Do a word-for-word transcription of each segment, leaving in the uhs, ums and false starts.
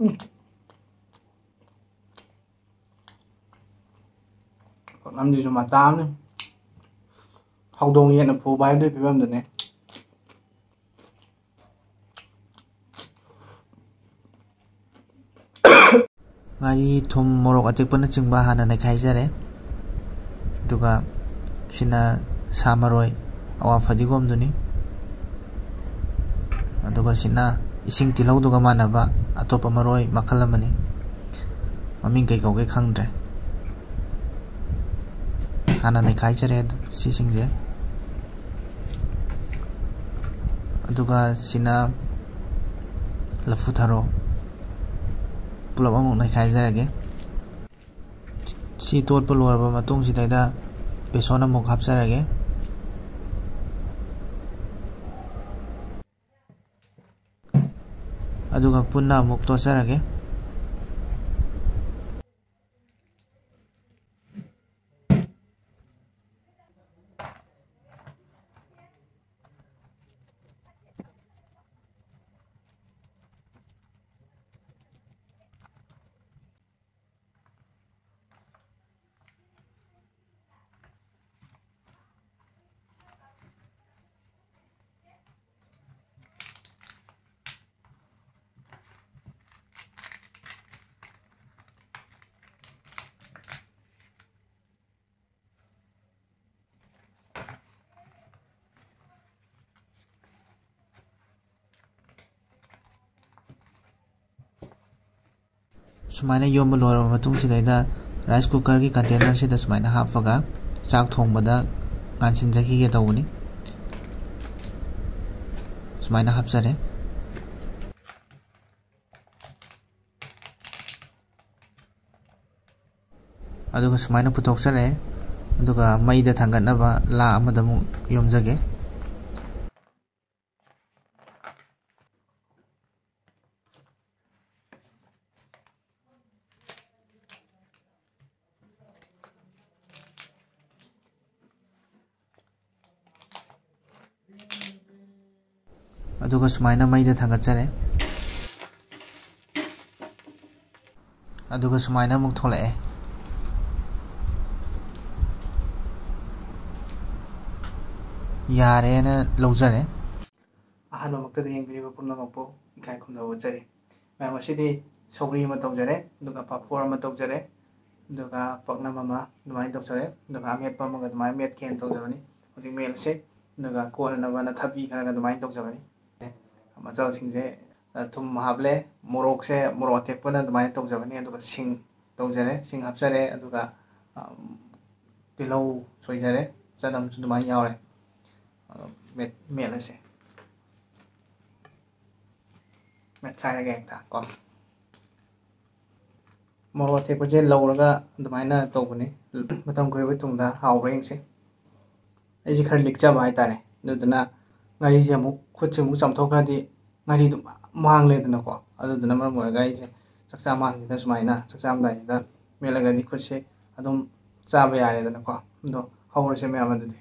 ꯎꯝ꯫ ꯄꯥꯛꯅꯝꯁꯤꯁꯨ ꯃꯆꯥ ꯑꯃꯅꯤ꯫ ꯍꯧꯗꯣꯡ ꯌꯦꯟꯅ ꯐꯨꯕ ꯍꯥꯏꯕꯗꯨꯒꯤ ꯐꯤꯕꯝꯗꯨꯅꯤ꯫ ꯉꯥꯔꯤ, ꯊꯨꯝ, ꯃꯣꯔꯣꯛ ꯑꯇꯦꯛꯄꯅꯆꯤꯡꯕ ꯍꯥꯟꯅ ꯅꯩꯈꯥꯏꯖꯔꯦ꯫ ꯑꯗꯨꯒ ꯁꯤꯅ ꯁꯥ ꯃꯔꯣꯏ, ꯑꯋꯥ ꯐꯗꯤꯒꯣꯝꯗꯨꯅꯤ꯫ ꯑꯗꯨꯒ ꯁꯤꯅ ꯏꯁꯤꯡ ꯇꯤꯜꯍꯧꯗꯨꯒ ꯃꯥꯟꯅꯕ ꯑꯇꯣꯞꯄ ꯃꯔꯣꯏ ꯃꯈꯜ ꯑꯃꯅꯤ꯫ ꯃꯃꯤꯡ ꯀꯩ ꯀꯧꯒꯦ ꯈꯪꯗ꯭ꯔꯦ꯫ ꯍꯥꯟꯅ ꯅꯩꯈꯥꯏꯖꯔꯦ ꯑꯗꯨ, ꯁꯤꯁꯤꯡꯁꯦ꯫ ꯑꯗꯨꯒ ꯁꯤꯅ ꯂꯐꯨ ꯊꯔꯣ꯫ ꯄꯨꯂꯞ ꯑꯃꯨꯛ ꯅꯩꯈꯥꯏꯖꯔꯒꯦ꯫ ꯁꯤ ꯇꯣꯠꯄ ꯂꯣꯏꯔꯕ ꯃꯇꯨꯡꯁꯤꯗꯩꯗ ꯕꯦꯁꯣꯟ ꯑꯃꯨꯛ ꯍꯥꯞꯆꯔꯒꯦ꯫ ꯑꯗꯨꯒ ꯄꯨꯟꯅ ꯑꯃꯨꯛ ꯇꯣꯠꯆꯔꯒꯦ꯫ ꯁꯨꯃꯥꯏꯅ ꯌꯣꯝꯕ ꯂꯣꯏꯔꯕ ꯃꯇꯨꯡꯁꯤꯗꯩꯗ rice cooker ꯒꯤ container ꯁꯤꯗ ꯁꯨꯃꯥꯏꯅ ꯍꯥꯞꯄꯒ ꯆꯥꯛ ꯊꯣꯡꯕꯗ ꯉꯥꯟꯁꯤꯟꯖꯈꯤꯒꯦ ꯇꯧꯕꯅꯤ꯫ ꯁꯨꯃꯥꯏꯅ ꯍꯥꯞꯆꯔꯦ꯫ ꯑꯗꯨꯒ ꯁꯨꯃꯥꯏꯅ ꯄꯨꯊꯣꯛꯆꯔꯦ꯫ ꯑꯗꯨꯒ ꯃꯩꯗ ꯊꯥꯡꯒꯠꯅꯕ ꯂꯥ ꯑꯃꯗ ꯑꯃꯨꯛ ꯌꯣꯝꯖꯒꯦ꯫ ꯑꯗꯨꯒ ꯁꯨꯃꯥꯏꯅ ꯃꯩꯗ ꯊꯥꯡꯒꯠꯆꯔꯦ꯫ ꯑꯗꯨꯒ ꯁꯨꯃꯥꯏꯅ ꯑꯃꯨꯛ ꯊꯣꯛꯂꯛꯑꯦ꯫ ꯌꯥꯔꯦꯅ ꯂꯧꯖꯔꯦ꯫ ꯑꯍꯥꯟꯕꯃꯛꯇꯗ ꯌꯦꯡꯕꯤꯔꯤꯕ ꯄꯨꯝꯅꯃꯛꯄꯨ ꯏꯀꯥꯏ ꯈꯨꯝꯅꯕ ꯎꯠꯆꯔꯤ꯫ ꯃꯌꯥꯝ, ꯉꯁꯤꯗꯤ ꯁꯧꯒ꯭ꯔꯤ ꯑꯃ ꯇꯧꯖꯔꯦ, ꯑꯗꯨꯒ ꯄꯥꯐꯣꯔ ꯑꯃ ꯇꯧꯖꯔꯦ, ꯑꯗꯨꯒ ꯄꯥꯛꯅꯝ ꯑꯃ ꯑꯗꯨꯃꯥꯏꯅ ꯇꯧꯖꯔꯦ, ꯑꯗꯨꯒ ꯑꯃꯦꯠꯄ ꯑꯃꯒ ꯑꯗꯨꯃꯥꯏꯅ ꯃꯦꯠꯀꯦꯅ ꯇꯧꯖꯕꯅꯤ꯫ ꯍꯧꯖꯤꯛ ꯃꯦꯠꯂꯁꯦ, ꯑꯗꯨꯒ ꯀꯣꯠꯅꯅꯕꯅ ꯊꯕꯤ ꯈꯔꯒ ꯑꯗꯨꯃꯥꯏꯅ ꯇꯧꯖꯕꯅꯤ꯫ ꯃꯆꯜꯁꯤꯡꯁꯦ, ꯑ, ꯊꯨꯝ ꯍꯥꯞꯂꯦ, ꯃꯣꯔꯣꯛꯁꯦ, ꯃꯣꯔꯣꯛ ꯑꯇꯦꯛꯄꯅ ꯑꯗꯨꯃꯥꯏꯅ ꯇꯧꯖꯕꯅꯤ, ꯑꯗꯨꯒ ꯁꯤꯡ ꯇꯧꯖꯔꯦ, ꯁꯤꯡ ꯍꯥꯞꯆꯔꯦ, ꯑꯗꯨꯒ, ꯑ, ꯇꯤꯜꯍꯧ ꯁꯣꯏꯖꯔꯦ, ꯆꯅꯝꯁꯨ ꯑꯗꯨꯃꯥꯏꯅ ꯌꯥꯎꯔꯦ꯫ ꯑ, ꯃꯦꯠ-, ꯃꯦꯠꯂꯁꯦ꯫ ꯃꯦꯠꯈꯥꯏꯔꯒꯦ ꯍꯦꯛꯇ ꯀꯣ꯫ ꯃꯣꯔꯣꯛ ꯑꯇꯦꯛꯄꯁꯦ ꯂꯧꯔꯒ ꯑꯗꯨꯃꯥꯏꯅ ꯇꯧꯕꯅꯤ꯫ ꯃꯇꯝ ꯀꯨꯏꯔꯕ ꯇꯨꯡꯗ ꯍꯥꯎꯕ꯭ꯔꯥ ꯌꯦꯡꯁꯦ꯫ ꯑꯩꯁꯦ ꯈꯔ ꯂꯤꯛꯆꯕ ꯍꯥꯏꯇꯥꯔꯦ꯫ ꯑꯗꯨꯗꯨꯅ ꯉꯥꯔꯤꯁꯦ ꯑꯃꯨꯛ, ꯈꯨꯠꯁꯦ ꯑꯃꯨꯛ ꯆꯥꯝꯊꯣꯛꯈ꯭ꯔꯗꯤ ꯉꯥꯔꯤꯗꯨ ꯃꯥꯡꯂꯦꯗꯅꯀꯣ꯫ ꯑꯗꯨꯗꯨꯅ ꯃꯔꯝ ꯑꯣꯏꯔꯒ ꯑꯩꯁꯦ ꯆꯥꯛꯆꯥ ꯃꯥꯡꯁꯤꯗ ꯁꯨꯃꯥꯏꯅ ꯆꯥꯛ ꯆꯥꯔꯝꯗꯥꯏꯁꯤꯗ ꯃꯦꯠꯂꯒꯗꯤ ꯈꯨꯠꯁꯦ ꯑꯗꯨꯝ ꯆꯥꯕ ꯌꯥꯔꯦꯗꯅꯀꯣ꯫ ꯑꯗꯣ ꯍꯧꯔꯁꯦ ꯃꯌꯥꯝ ꯑꯗꯨꯗꯤ꯫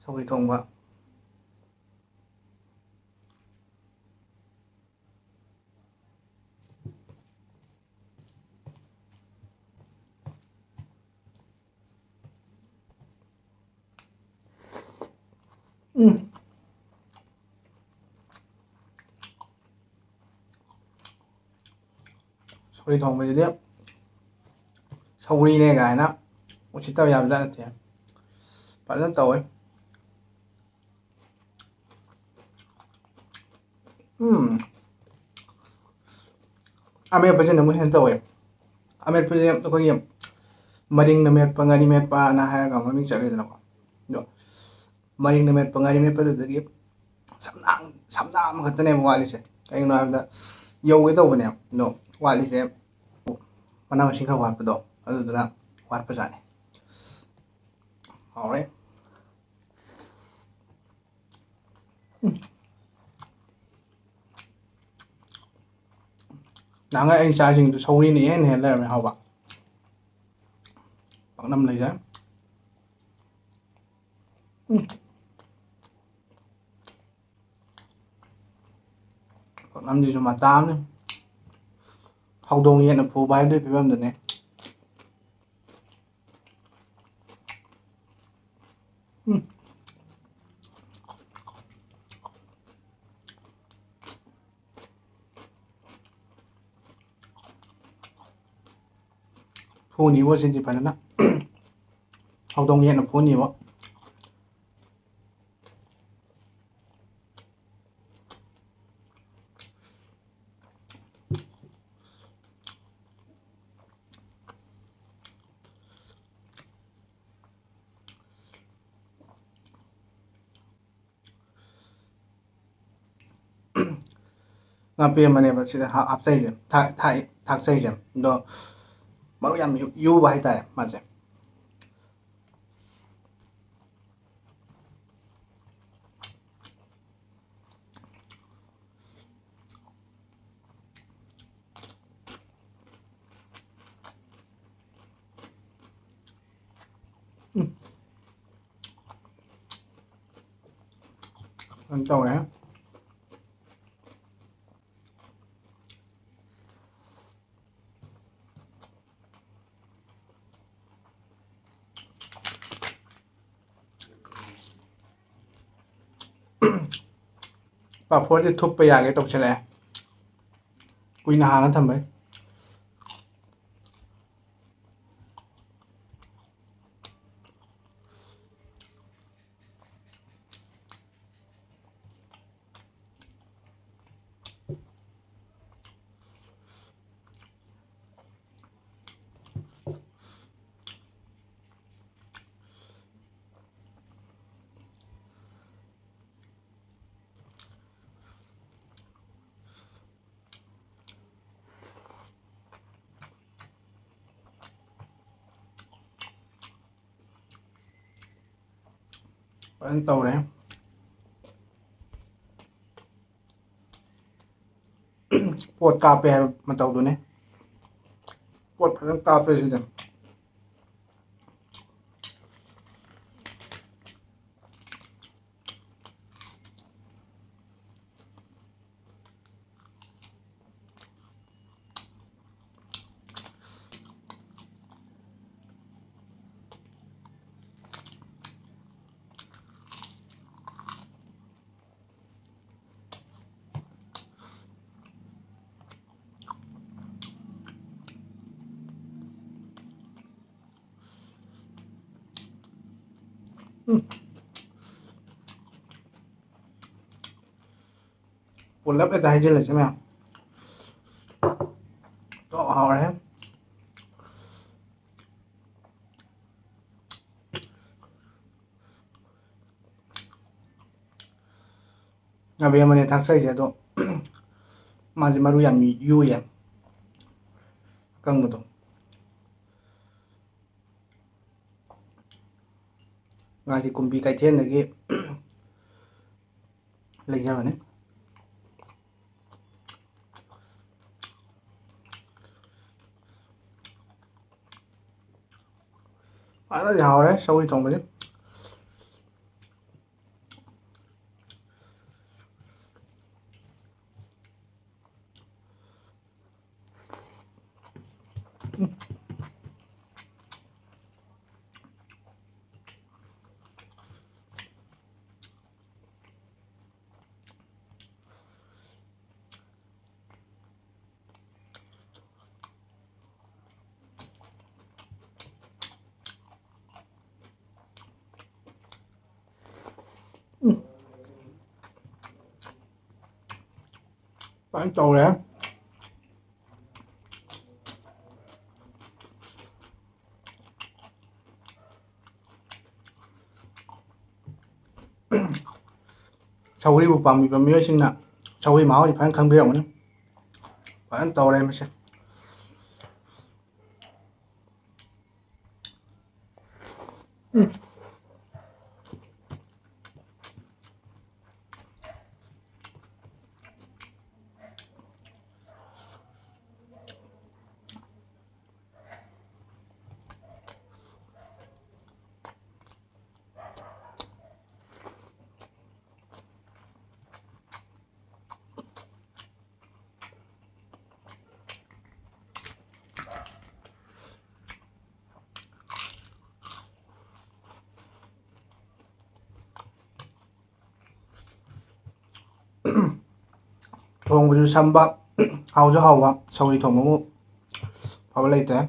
ꯁꯧꯒ꯭ꯔꯤ ꯊꯣꯡꯕ꯫ ꯎꯝ꯫ ꯁꯧꯒ꯭ꯔꯤ ꯊꯣꯡꯕꯁꯤꯗꯤ ꯁꯧꯒ꯭ꯔꯤꯅꯦ ꯀꯥꯏꯅ ꯎꯁꯤꯠꯇꯕ ꯌꯥꯕꯖꯥꯠ ꯅꯠꯇꯦ꯫ ꯐꯖꯅ ꯇꯧꯋꯦ꯫ ꯎꯝ꯫ ꯑꯃꯦꯠꯄꯁꯤꯅ ꯑꯃꯨꯛ ꯍꯦꯟꯅ ꯇꯧꯋꯦ꯫ ꯑꯃꯦꯠꯄꯁꯦ ꯑꯩꯈꯣꯏꯒꯤ ꯃꯔꯤꯡꯅ ꯃꯦꯠꯄ, ꯉꯥꯔꯤ ꯃꯦꯠꯄꯅ ꯍꯥꯏꯔꯒ ꯃꯃꯤꯡ ꯆꯠꯂꯤꯗꯅꯀꯣ꯫ ꯑꯗꯣ ꯃꯔꯤꯡꯅ ꯃꯦꯠꯄ, ꯉꯥꯔꯤ ꯃꯦꯠꯄꯗꯨꯗꯒꯤ ꯁꯝꯅꯥꯡ, ꯁꯝꯅꯥ ꯑꯃꯈꯛꯇꯅꯦꯕ ꯋꯥꯠꯂꯤꯁꯦ꯫ ꯀꯩꯒꯤꯅꯣ ꯍꯥꯏꯕꯗ ꯌꯧꯒꯦ ꯇꯧꯕꯅꯦ, ꯑꯗꯣ ꯋꯥꯠꯂꯤꯁꯦ ꯃꯅꯥ ꯃꯁꯤꯡ ꯈꯔ ꯋꯥꯠꯄꯗꯣ, ꯑꯗꯨꯗꯨꯅ ꯋꯥꯠꯄꯖꯥꯠꯅꯤ꯫ ꯍꯥꯎꯔꯦ꯫ ꯎꯝ꯫ ꯅꯍꯥꯟꯒꯩ ꯑꯩꯅ ꯆꯥꯁꯤꯡꯗꯨ ꯁꯧꯒ꯭ꯔꯤꯅ ꯏꯍꯦꯟ ꯍꯦꯟ ꯂꯩꯔꯝꯃꯦ ꯍꯥꯎꯕ꯫ ꯄꯥꯛꯅꯝ ꯂꯩꯖꯔꯦ꯫ ꯎꯝ꯫ ꯄꯥꯛꯅꯝꯁꯤꯁꯨ ꯃꯇꯥ ꯑꯃꯅꯤ꯫ ꯍꯧꯗꯣꯡ ꯌꯦꯟꯅ ꯐꯨꯕ ꯍꯥꯏꯕꯗꯨꯒꯤ ꯐꯤꯕꯝꯗꯨꯅꯦ꯫ ꯎꯝ꯫ ꯐꯨꯅꯤꯕꯣ ꯁꯤꯗꯤ ꯐꯖꯅ꯫ ꯍꯧꯗꯣꯡ ꯌꯦꯟꯅ ꯐꯨꯅꯤꯕꯣ꯫ ꯉꯥ ꯄꯦꯝꯃꯅꯦꯕ ꯁꯤꯗ ꯍꯥ-, ꯍꯥꯞꯆꯩꯁꯦ, ꯊꯥ-, ꯊꯥ-, ꯊꯥꯛꯆꯩꯁꯦ꯫ ꯑꯗꯣ ꯃꯔꯨ ꯌꯥꯝ ꯌꯨ-, ꯌꯨꯕ ꯍꯥꯏꯇꯥꯔꯦ ꯃꯥꯁꯦ꯫ ꯎꯝ꯫ ꯐꯖꯅ ꯇꯧꯔꯦ꯫ ꯄꯥꯐꯣꯔꯁꯦ ꯊꯨꯞꯄ ꯌꯥꯒꯦ ꯇꯧꯁꯤꯜꯂꯛꯑꯦ, ꯀꯨꯏꯅ ꯍꯥꯡꯉ ꯊꯝꯕꯩ꯫ ꯐꯖꯅ ꯇꯧꯔꯦ꯫ ꯄꯣꯠ ꯀꯥꯞꯄꯦ ꯍꯥꯏꯕ ꯃꯇꯧꯗꯨꯅꯤ꯫ ꯄꯣꯠ ꯐꯖꯅ ꯀꯥꯞꯄꯦ ꯁꯤꯗ꯫ ꯄꯨꯂꯞ ꯍꯦꯛꯇ ꯍꯩꯖꯤꯜꯂꯁꯤ ꯃꯌꯥꯝ꯫ ꯑꯣ, ꯍꯥꯎꯔꯦ꯫ ꯑꯕꯦꯝꯃꯅꯦ ꯊꯥꯛꯆꯩꯁꯦ, ꯑꯗꯣ ꯃꯥꯁꯦ ꯃꯔꯨ ꯌꯥꯝ ꯌꯨꯏꯌꯦ, ꯑꯀꯪꯕꯗꯣ꯫ ꯉꯥꯁꯤ ꯀꯨꯝꯕꯤ ꯀꯩꯊꯦꯜꯗꯒꯤ ꯂꯩꯖꯕꯅꯤ꯫ ꯐꯖꯅꯗꯤ ꯍꯥꯎꯔꯦ ꯁꯧꯒ꯭ꯔꯤ ꯊꯣꯡꯕꯁꯦ꯫ ꯎꯝ꯫ ꯐꯖꯅ ꯇꯧꯔꯦ꯫ ꯁꯧꯒ꯭ꯔꯤꯕꯨ ꯄꯥꯝꯕꯤꯕ ꯃꯤꯑꯣꯏꯁꯤꯡꯅ ꯁꯧꯒ꯭ꯔꯤ ꯃꯍꯥꯎꯁꯤ ꯐꯖꯅ ꯈꯪꯕꯤꯔꯝꯒꯅꯤ꯫ ꯐꯖꯅ ꯇꯧꯔꯦ ꯃꯁꯦ꯫ ꯎꯝ꯫ ꯊꯣꯡꯕꯁꯨ ꯁꯝꯕ, ꯍꯥꯎꯁꯨ ꯍꯥꯎꯕ ꯁꯧꯒ꯭ꯔꯤ ꯊꯣꯡꯕꯕꯨ ꯐꯕ ꯂꯩꯇ꯭ꯔꯦ꯫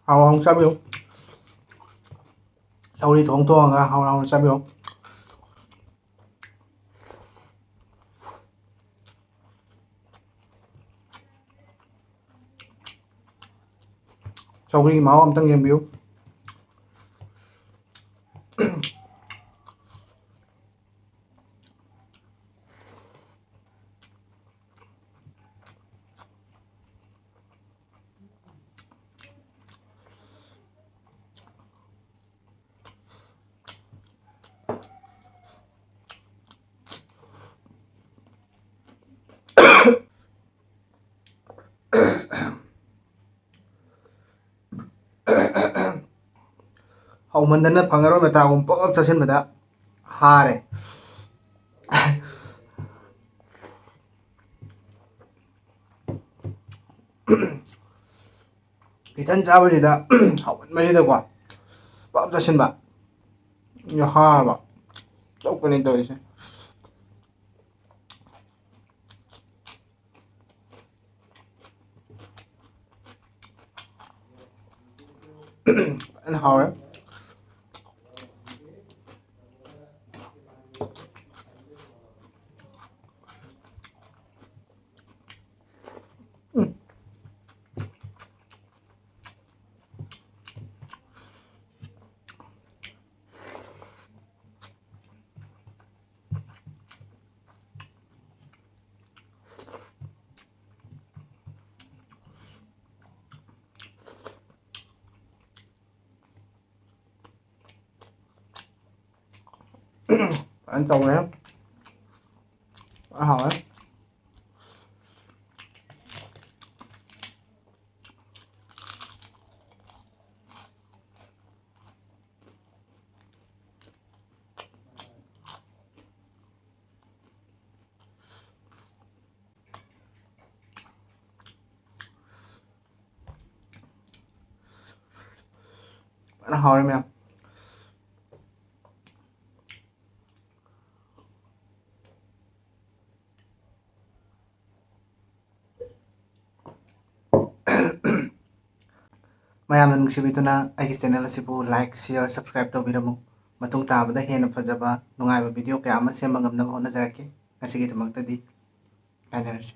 ꯍꯥꯎ ꯍꯥꯎꯅ ꯆꯥꯕꯤꯌꯨ꯫ ꯁꯧꯒ꯭ꯔꯤ ꯊꯣꯡ ꯊꯣꯡꯉꯒ ꯍꯥꯎ ꯍꯥꯎꯅ ꯆꯥꯕꯤꯌꯨ꯫ ꯁꯧꯒ꯭ꯔꯤꯒꯤ ꯃꯍꯥꯎ ꯑꯝꯇꯪ ꯌꯦꯡꯕꯤꯌꯨ꯫ ꯍꯧꯃꯟꯗꯅ ꯐꯪꯉꯔꯣꯏ ꯃꯇꯥꯒꯨꯝ ꯄꯞ ꯄꯞ ꯆꯥꯁꯤꯟꯕꯗ ꯍꯥꯔꯦ꯫ ꯏꯊꯟ ꯆꯥꯕꯁꯤꯗ ꯍꯧꯃꯟꯕꯁꯤꯗꯀꯣ ꯄꯞ ꯆꯥꯁꯤꯟꯕ꯫ ꯍꯥꯔꯕ ꯇꯧꯛꯄꯅꯦ ꯇꯧꯔꯤꯁꯦ꯫ ꯐꯖꯅ ꯍꯥꯎꯔꯦ꯫ ꯎꯝ꯫ ꯐꯖꯅ ꯇꯧꯔꯦ꯫ ꯐꯖꯅ ꯍꯥꯎꯔꯦ꯫ ꯐꯖꯅ ꯍꯥꯎꯔꯦ ꯃꯌꯥꯝ꯫ ꯃꯌꯥꯝꯅ ꯅꯨꯡꯁꯤꯕꯤꯗꯨꯅ ꯑꯩꯒꯤ channel ꯑꯁꯤꯕꯨ like, share, subscribe ꯇꯧꯕꯤꯔꯝꯃꯨ꯫ ꯃꯇꯨꯡ ꯇꯥꯕꯗ ꯍꯦꯟꯅ ꯐꯖꯕ, ꯅꯨꯡꯉꯥꯏꯕ video ꯀꯌꯥ ꯑꯃ ꯁꯦꯝꯕ ꯉꯝꯅꯕ ꯍꯣꯠꯅꯖꯔꯛꯀꯦ꯫ ꯉꯁꯤꯒꯤꯗꯃꯛꯇꯗꯤ ꯀꯥꯏꯅꯔꯁꯤ꯫